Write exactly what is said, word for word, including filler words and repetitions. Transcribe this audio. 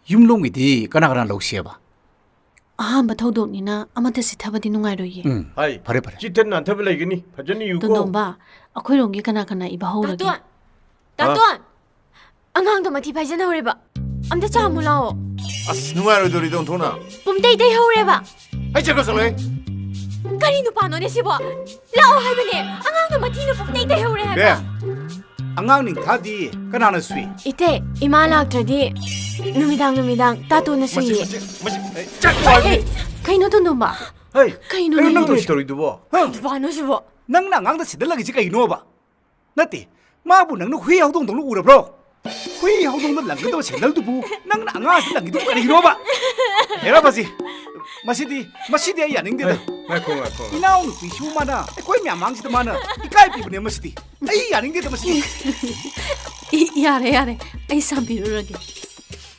ꯌꯨꯝꯂꯣꯝꯒꯤꯗꯤ ꯀꯅꯥ ꯀꯅꯥ ꯂꯧꯁꯦꯕ? ꯑꯍꯥꯟꯕ ꯊꯧꯗꯣꯛꯅꯤꯅ ꯑꯃꯠꯇ ꯆꯤꯠꯊꯕꯗꯤ ꯅꯨꯡꯉꯥꯏꯔꯣꯏꯌꯦ꯫ ꯎꯝ꯫ ꯍꯥꯏ, ꯐꯔꯦ, ꯐꯔꯦ꯫ ꯆꯤꯠꯇ ꯅꯥꯟꯊꯕ ꯂꯩꯒꯅꯤ, ꯐꯖꯅ ꯏꯌꯨꯀꯣ꯫ ꯇꯣꯟꯗꯣꯝꯕ, ꯑꯩꯈꯣꯏꯔꯣꯝꯒꯤ ꯀꯅꯥ ꯀꯅꯥ ꯏꯕ ꯍꯧꯔꯒꯦ? ꯇꯥꯇꯣꯟ! ꯇꯥꯇꯣꯟ! ꯑꯉꯥꯡꯗꯣ ꯃꯊꯤ ꯐꯥꯏꯖꯟꯍꯧꯔꯦꯕ꯫ ꯑꯝꯇ ꯆꯥꯝꯃꯨ ꯂꯥꯛꯑꯣ꯫ ꯑꯁ, ꯅꯨꯡꯉꯥꯏꯔꯣꯏꯗꯧꯔꯤꯗ, ꯑꯣꯟꯊꯣꯛꯅ꯫ ꯄꯨꯝꯇꯩ ꯇꯩꯍꯧꯔꯦꯕ꯫ ꯑꯩ ꯆꯠꯈ꯭ꯔꯣ ꯆꯠꯂꯣꯍꯦ꯫ ꯀꯔꯤ ꯅꯨꯄꯥꯅꯣꯅꯦ ꯁꯤꯕꯣ? ꯂꯥꯛꯑꯣ ꯍꯥꯏꯕꯅꯦ꯫ ꯑꯉꯥꯡꯗꯣ ꯃꯊꯤꯅ ꯄꯨꯝꯇꯩ ꯇꯩꯍꯧꯔꯦ ꯍꯥꯏꯕ꯫ ꯕꯦ, ꯑꯉꯥꯡ ꯅꯤꯡꯊꯥꯗꯤ ꯀꯅꯥꯅ ꯁꯨꯏ? ꯏꯇꯩ, ꯏꯃꯥ ꯂꯥꯛꯇ꯭ꯔꯗꯤ ꯅꯨꯃꯤꯗꯥꯡ ꯅꯨꯃꯤꯗꯥꯡ ꯇꯥꯇꯣꯅ ꯃꯁꯤ, ꯁꯨꯏꯌꯦ꯫ ꯃꯁꯤ, ꯃꯁꯤ, ꯆꯠꯈ꯭ꯔꯣ ꯍꯥꯏꯕꯅꯤ꯫ ꯑꯦ, ꯀꯩꯅꯣ ꯇꯣꯟꯗꯣꯝꯕ? ꯍꯩ, ꯀꯩꯅꯣ ꯀꯩꯅꯣ ꯅꯪ ꯅꯪ ꯇꯧꯔꯤꯁꯦ? ꯇꯧꯔꯤꯗꯨꯕꯣ? ꯍꯪ? ꯅꯨꯄꯥꯅꯣ ꯁꯤꯕꯣ? ꯅꯪꯅ ꯑꯉꯥꯡꯗ ꯁꯤꯗꯜꯂꯒꯤꯁꯤ ꯀꯩꯅꯣꯕ? ꯅꯠꯇꯦ, ꯃꯥꯕꯨ ꯅꯪꯅ ꯍꯨꯏ ꯍꯧꯗꯣꯡꯗꯧꯅ ꯎꯔꯕ꯭ꯔꯣ? ꯍꯨꯏ ꯍꯧꯗꯣꯡꯗ ꯂꯪꯒꯗꯕ ꯁꯦꯟꯗꯜꯗꯨꯕꯨ ꯅꯪꯅ ꯑꯉꯥꯡꯁꯤꯗ ꯂꯪꯒꯤꯗꯨꯕꯨ ꯀꯔꯤꯒꯤꯅꯣꯕ? ꯍꯦꯔꯥ ꯃꯁꯤ, ꯃꯁꯤꯗꯤ, ꯃꯁꯤꯗꯤ ꯑꯩ ꯌꯥꯅꯤꯡꯗꯦꯗ꯫ ꯍꯩ, ꯉꯥꯏꯈꯣ, ꯉꯥꯏꯈꯣ, ꯉꯥꯏꯈꯣ꯫ ꯏꯅꯥꯎꯅꯨꯄꯤꯁꯨ ꯃꯥꯅ ꯑꯩꯈꯣꯏ ꯃꯌꯥꯝ ꯃꯥꯡꯁꯤꯗ ꯃꯥꯅ ꯏꯀꯥꯏ ꯄꯤꯕꯅꯦ ꯃꯁꯤꯗꯤ꯫ ꯑꯩ ꯌꯥꯅꯤꯡꯗꯦꯗ ꯃꯁꯤꯗꯤ꯫ ꯏ-, ꯌꯥꯔꯦ, ꯌꯥꯔꯦ, ꯑꯩ ꯁꯥꯟꯕꯤꯔꯨꯔꯒꯦ꯫